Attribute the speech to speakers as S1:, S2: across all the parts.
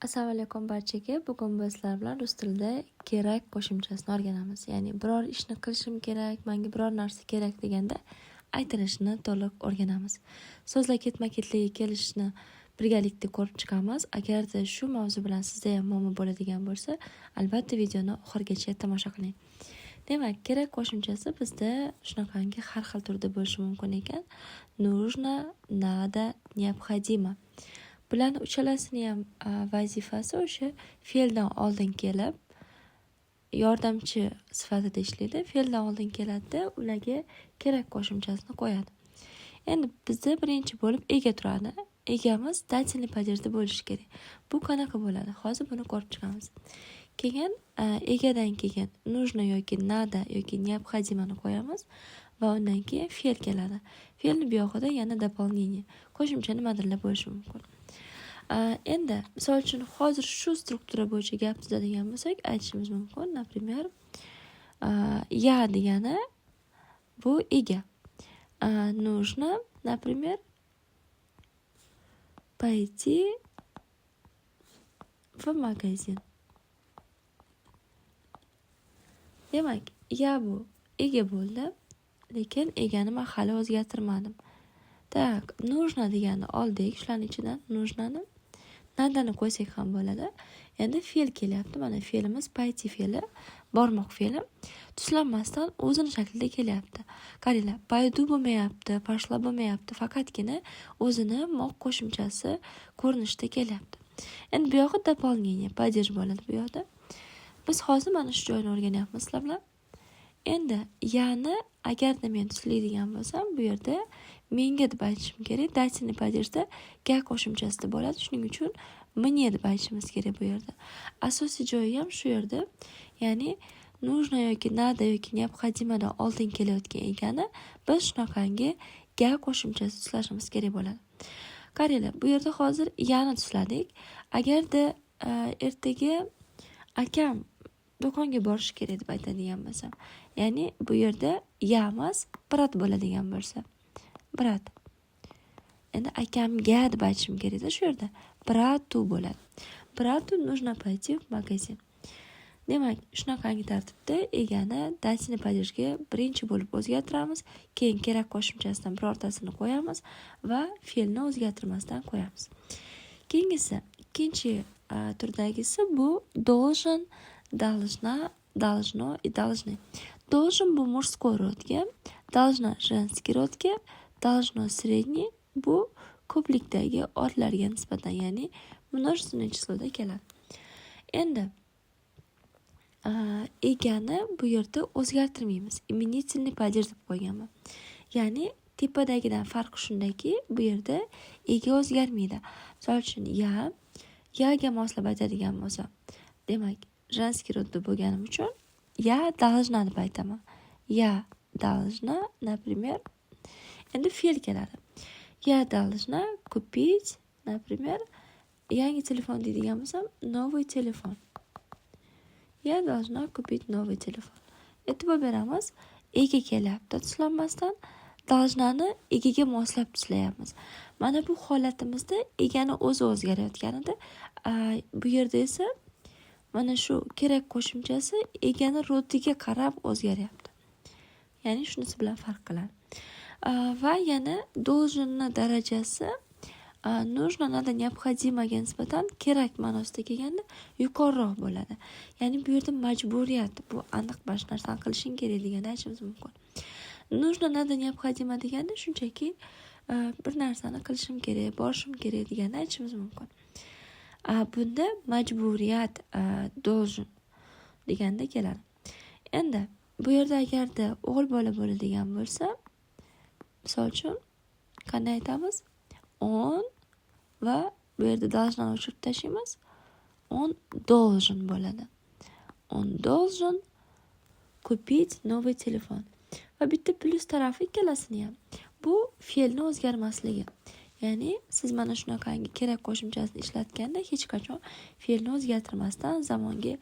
S1: Assalomu alaykum barchaga. Bugun biz sizlar bilan rus tilida kerak qo'shimchasini o'rganamiz. Ya'ni biror ishni qilishim kerak, menga biror narsa kerak deganda aytilishini to'liq o'rganamiz. So'zlar ketma-ketligi kelishini birgalikda ko'rib chiqamiz. Agarda shu mavzu bilan sizda ham muammo bo'ladigan bo'lsa, albatta videoni oxirigacha tomosha qiling. Demak, kerak qo'shimchasi bizda shunaqangi har xil turda bo'lishi mumkin ekan. Нужно, надо, необходимо. Bularni uchalasini ham vazifasi o'sha fe'ldan oldin kelib, yordamchi sifatida ishlaydi. Fe'ldan oldin keladida, ularga kerak qo'shimchasini qo'yadi. Endi bizda birinchi bo'lib ega turadi. Egamiz дательный падеж da bo'lishi kerak. Bu qanaqa bo'ladi? Hozir buni ko'rib chiqamiz. Keyin egadan keyin нужно yoki надо yoki необходимо ni qo'yamiz va undan keyin fe'l keladi. Fe'lni buyog'ida yana дополнение, qo'shimcha nimadirlar bo'lishi mumkin. Endi misol uchun hozir shu struktura bo'yicha gap tuzadigan bo'lsak, aytishimiz mumkin, например, я degani bu ega. Нужно, например, пойти в магазин. Demak, я bu ega bo'ldi, lekin egani man hali o'zgartirmadim. Так, нужно deganni oldik shularni ichidan нужно ni. Надо ni qo'ysak ham bo'ladi. Endi fe'l kelyapti. Mana fe'limiz пойти fe'li, bormoq fe'li. Tuslanmasdan o'zini shaklida kelyapti. Qaranglar, пойду bo'lmayapti, пошла bo'lmayapti, faqatgina o'zini moq qo'shimchasi ko'rinishida kelyapti. Endi bu yog'i дополнение, падеж bo'ladi bu yoqda. Biz hozir mana shu joyni o'rganyapmiz sizlar bilan. Endi я ni agarda men tuslaydigan bo'lsam, bu yerda menga deb aytishim kerak. Дательный падеж da ga qo'shimchasida bo'ladi. Shuning uchun мне deb aytishimiz kerak bu yerda. Asosiy joyi ham shu yerda. Ya'ni нужно yoki надо yoki необходимо dan oldin kelayotgan egani biz shunaqangi ga qo'shimchasi tuslashimiz kerak bo'ladi. Qaranglar, bu yerda hozir я ni tusladik. Agarda ertaga akam do'konga borishi kerak deb aytadigan bo'lsam, ya'ni bu yerda я emas, брат bo'ladigan bo'lsa, брат. Endi akamga deb aytishim kerakda shu yerda. Брату bo'ladi. Брату нужно пойти в магазин. Demak, shunaqangi tartibda egani дательный падеж ga birinchi bo'lib o'zgartiramiz, keyin kerak qo'shimchasidan birortasini qo'yamiz va fe'lni o'zgartirmasdan qo'yamiz. Keyingisi, ikkinchi turdagisi bu должен, должна, должно и должны. Должен bu мужской род ga, должна женский род ga, должно средний bu ko'plikdagi otlarga nisbatan, ya'ni множественное число da keladi. Endi egani bu yerda o'zgartirmaymiz. Именительный падеж deb qo'yganman. Ya'ni tepadagidan farqi shundaki, bu yerda ega o'zgarmaydi. Misol uchun, я я ga moslab aytadigan bo'lsam, demak, женский род da bo'lganim uchun я должна deb aytaman. Я должна, например, endi fe'l keladi. Я должна купить, например, yangi telefon deydigan bo'lsam, новый телефон. Я должна купить новый телефон. E'tibor beramiz, ega kelyapti tuslanmasdan, должна ni egaga moslab tuslayapmiz. Mana bu holatimizda egani o'zi o'zgarayotganida, bu yerda esa mana shu kerak qo'shimchasi egani род iga qarab o'zgaryapti. Ya'ni shunisi bilan farq qiladi. Va yana должен ni darajasi нужно, надо, необходимо ga nisbatan kerak ma'nosida kelganda yuqoriroq bo'ladi. Ya'ni bu yerda majburiyat, bu aniq mana shu narsani qilishing kerak deganda aytishimiz mumkin. Нужно, надо, необходимо deganda shunchaki bir narsani qilishim kerak, borishim kerak deganda aytishimiz mumkin. Bunda majburiyat должен deganda keladi. Endi bu yerda agarda o'g'il bola bo'ladigan bo'lsa, misol uchun qanday aytamiz? Он va bu yerda должна ni o'chirib tashlaymiz. Он должен bo'ladi. Он должен купить новый телефон. Va bitta plyus tarafi ikkalasini ham bu fe'lni o'zgarmasligi. Ya'ni siz mana shunaqangi kerak qo'shimchasini ishlatganda hech qachon fe'lni o'zgartirmasdan, zamonga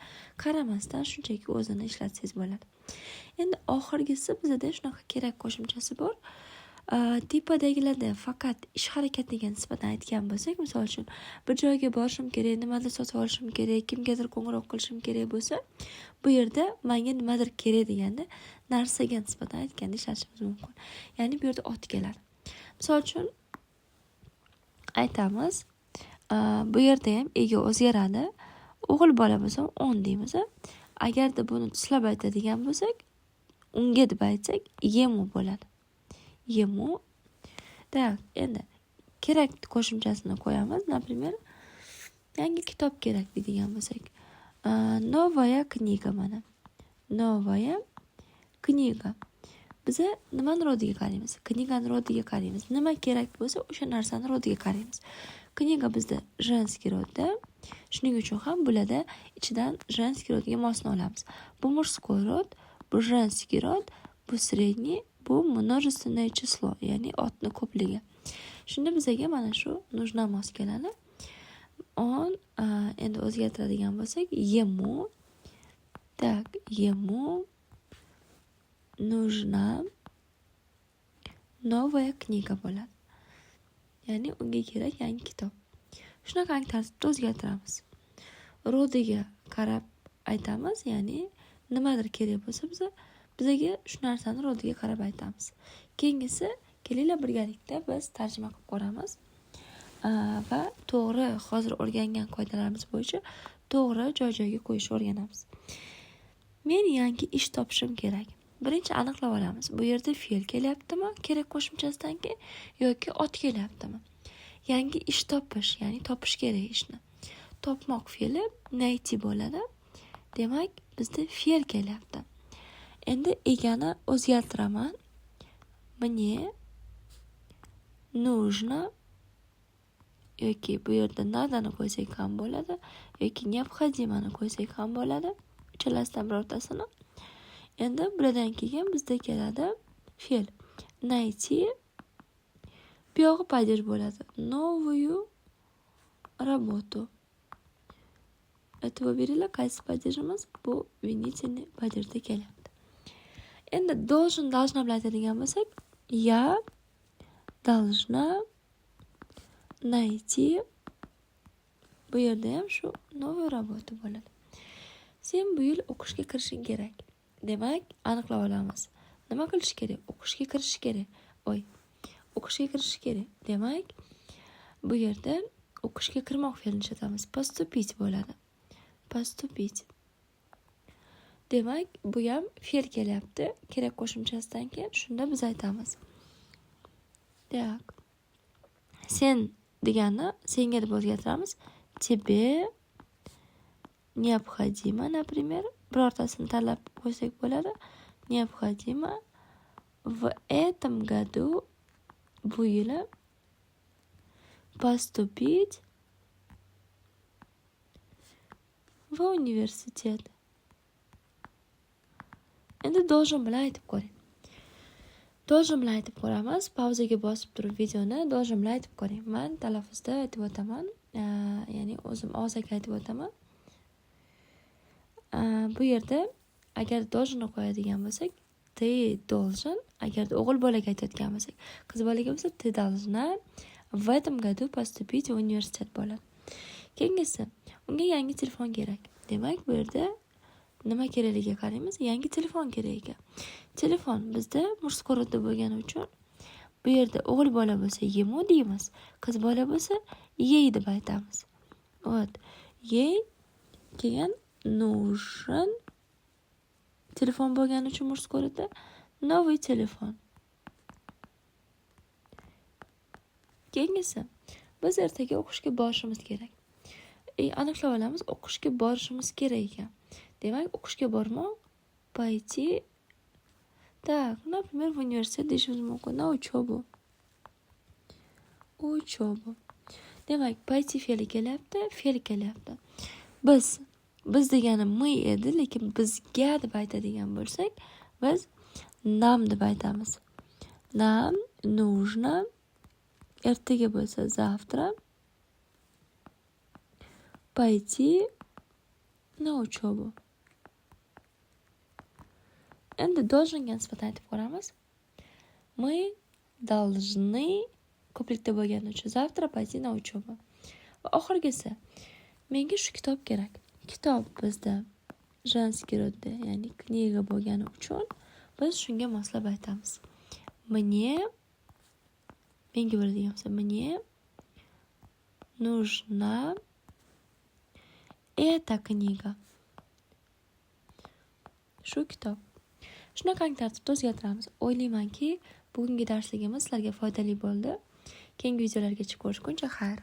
S1: qaramasdan shunchaki o'zini ishlatsangiz bo'ladi. Endi oxirgisi bizada shunaqa kerak qo'shimchasi bor. Tepadagilarda faqat ish harakatiga nisbatan aytgan bo'lsak, misol uchun bir joyga borishim kerak, nimadir sotib olishim kerak, kimgadir qo'ng'iroq qilishim kerak bo'lsa, bu yerda menga nimadir kerak deganda narsaga nisbatan aytganda ishlatishimiz mumkin. Ya'ni bu yerda ot keladi. Misol uchun aytamiz, bu yerda ham ega o'zgaradi. O'g'il bola bo'lsa он deymiz. Agarda buni tuslab aytadigan bo'lsak, unga deb aytsak, ему bo'ladi. Ему. Так, endi kerak qo'shimchasini qo'yamiz. Например, yangi kitob kerak deydigan bo'lsak, новая книга mana. Новая книга. Biza nimani род iga qaraymiz? Книга ni род iga qaraymiz. Nima kerak bo'lsa, o'sha narsani род iga qaraymiz. Книга bizda женский род da. Shuning uchun ham bularda ichidan женский род ga mosini olamiz. Bu мужской род, bu женский род, bu средний, bu множественное число, ya'ni otni ko'pligi. Shunda bizaga mana shu нужна mos keladi. Он, endi o'zgartiradigan bo'lsak, ему, так, ему нужна новая книга bo'ladi. Ya'ni unga kerak yangi kitob. Shunaqangi tartibda o'zgartiramiz. Род iga qarab aytamiz, ya'ni nimadir kerak bo'lsa bizaga shu narsani род iga qarab aytamiz. Keyingisi, kelinglar, birgalikda biz tarjima qilib ko'ramiz. Va to'g'ri, hozir o'rgangan qoidalarimiz bo'yicha to'g'ri joy-joyiga qo'yishni o'rganamiz. Men yangi ish topishim kerak. Birinchi aniqlab olamiz. Bu yerda fe'l kelyaptimi, kerak qo'shimchasidan keyin yoki ot kelyaptimi? Yangi ish topish, ya'ni topish kerak ishni. Topmoq fe'li найти bo'ladi. Demak, bizda fe'l kelyapti. Endi egani o'zgartiraman. Мне нужно yoki bu yerda надо ni qo'ysak ham bo'ladi yoki необходимо ni qo'ysak ham bo'ladi. Uchalasidan birortasini. Endi bulardan keyin bizda keladi fe'l. Найти, buyog'i падеж bo'ladi. Новую работу. E'tibor beringlar, qaysi падеж imiz? Bu винительный падеж da kelyapti. Endi должен, должна bilan aytadigan bo'lsak, я должна найти, bu yerda ham shu новую работу bo'ladi. Sen bu yil o'qishga kirishing kerak. Demak, aniqlab olamiz. Nima qilish kerak? O'qishga kirish kerak. Oy, o'qishga kirish kerak. Demak, bu yerda o'qishga kirmoq fe'lini ishlatamiz. Поступить bo'ladi. Поступить. Demak, bu ham fe'l kelyapti. Kerak qo'shimchasidan keyin shunda biz aytamiz. Так. Sen degani senga deb o'zgartiramiz. Тебе необходимо, например, birortasini tanlab qo'ysak bo'ladi. Необходимо в этом году, bu yili, поступить в университет. Endi должен bilan aytib ko'ring. Должен bilan aytib ko'ramiz. Pauzaga bosib turib videoni должен bilan aytib ko'ring. Men talaffuzda aytib o'taman. Ya'ni o'zim og'zaki aytib o'taman. Bu yerda agar должен qo'yadigan bo'lsak, ты должен, agarda o'g'il bolaga aytayotgan bo'lsak, qiz bolaga bo'lsa ты должна в этом году поступить в университет bo'ladi. Keyingisi, unga yangi telefon kerak. Demak, bu yerda nima kerakligiga qaraymiz. Yangi telefon kerak ekan. Telefon bizda мужской род da bo'lgani uchun bu yerda o'g'il bola bo'lsa ему deymiz, qiz bola bo'lsa ей deb aytamiz. Вот. Ей, keyin нужен, telefon bo'lgani uchun мужской род da новый телефон. Keyingisi, biz ertaga o'qishga borishimiz kerak. Aniqlab olamiz, o'qishga borishimiz kerak ekan. Demak, o'qishga bormoq, пойти, так, например, в университет deyishimiz mumkin, на учебу. Учебу. Demak, пойти fe'li kelyapti, fe'l kelyapti. Biz degani мы edi, lekin bizga deb aytadigan bo'lsak, biz нам deb aytamiz. Нам нужно, ertaga bo'lsa завтра, пойти на учебу. Endi должен ga nisbatan aytib ko'ramiz. Мы Должны ko'plikda bo'lgani uchun завтра пойти на учебу. Va oxirgisi, menga shu kitob kerak. Kitob bizda женский род da, ya'ni книга bo'lgani uchun biz shunga moslab aytamiz. Мне, menga bo'ladigan bo'lsa, мне нужна эта книга. Shu kitob. Shunaqangi tartibda o'zgartiramiz. O'ylaymanki, bugungi darsligimiz sizlarga foydali bo'ldi. Keyingi videolargacha ko'rishguncha xayr.